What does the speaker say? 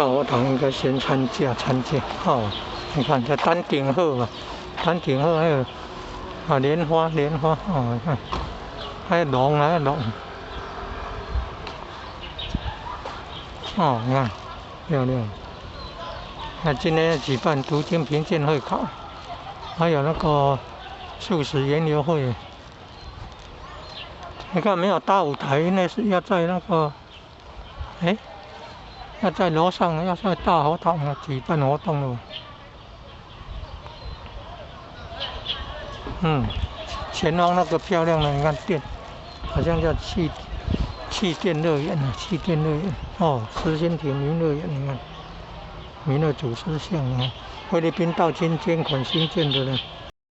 大佛堂應該先參駕參駕哦。你看這丹頂鶴嘛，丹頂鶴還有啊蓮花蓮花哦，你看還有龍還有龍。哦，你看漂亮。那今天舉辦讀經評鑑會考，還有那個素食園遊會。你看沒有大舞台，那是要在那個，哎，要在樓上，要在大佛堂舉辦活動了。前方那個漂亮的，你看電，好像叫氣墊樂園啊，氣墊樂園。哦，實心亭民樂園，你看，彌勒祖師像啊，菲律賓道親捐款興建的呢。